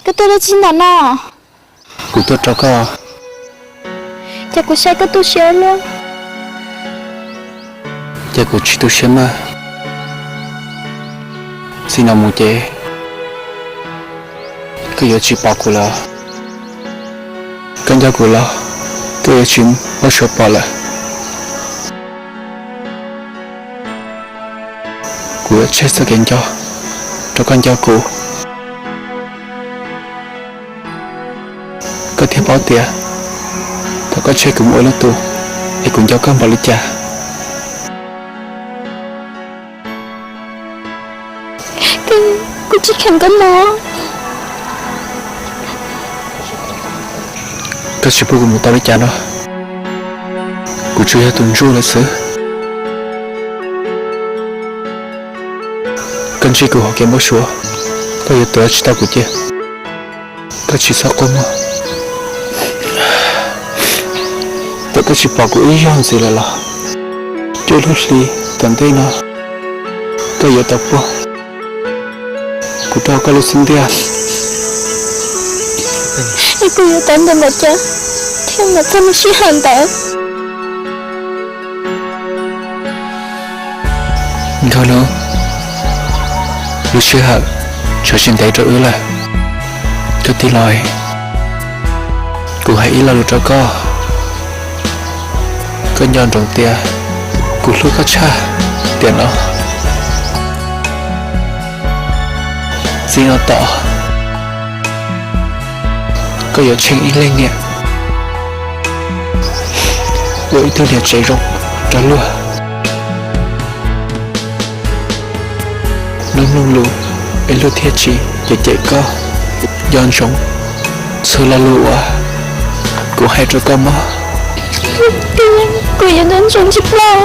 Koj tuaj dab tsi ntawm no? Kuv tuaj rau koj. Ces kuv saib koj tu siab luaj. Ces kuv tsis tu siab mas. Txij no mus ces koj yuav tsis pom kuv lawm. Koj nco kuv los koj yuav tsis muaj suav pom lawm. Kuv yuav tseg txoj kev nco rau koj nco kuv. Koj thiaj paub tias thaum koj tseg kuv mus ua lwm tus es kuv nco koj npaum li cas. Kuv tsis kheev koj mus. Koj tsis pub kuv mus tau li cas no, kuv tsuas yog tus ntsuj lawm xwb. Koj ntsib kuv hauv kev npau suav, koj yuav tuav tsis tau kuv cia. Koj tsis txhob quaj mog. Thaum koj tsis pom kuv ib zaug ntxiv lawm los, cuaj lub hli tom ntej no koj yuav tau puag kuv rau koj lub xub ntiag. Es kuv yuav tau ntawm npaum cas thiaj mus txog lub sij hawm ntawd? Nkauj Hnub, lub sij hawm tshuav tsis ntev rau wb lawm. Koj tij laug, kuv hais ib lo lus rau koj. Koj nco ntsoov tias kuv hlub koj tshaj tiam no. Txij no tom koj yuav tsheej ib leeg niam, ua ib tug niam tsev zoo rau luag. Mloog mloog lus es luag thiaj tsis cem cem koj. Nco ntsoov txhua lo lus uas kuv hais rau koj mog. Kuv yuav nco ntsoov tsis ploj.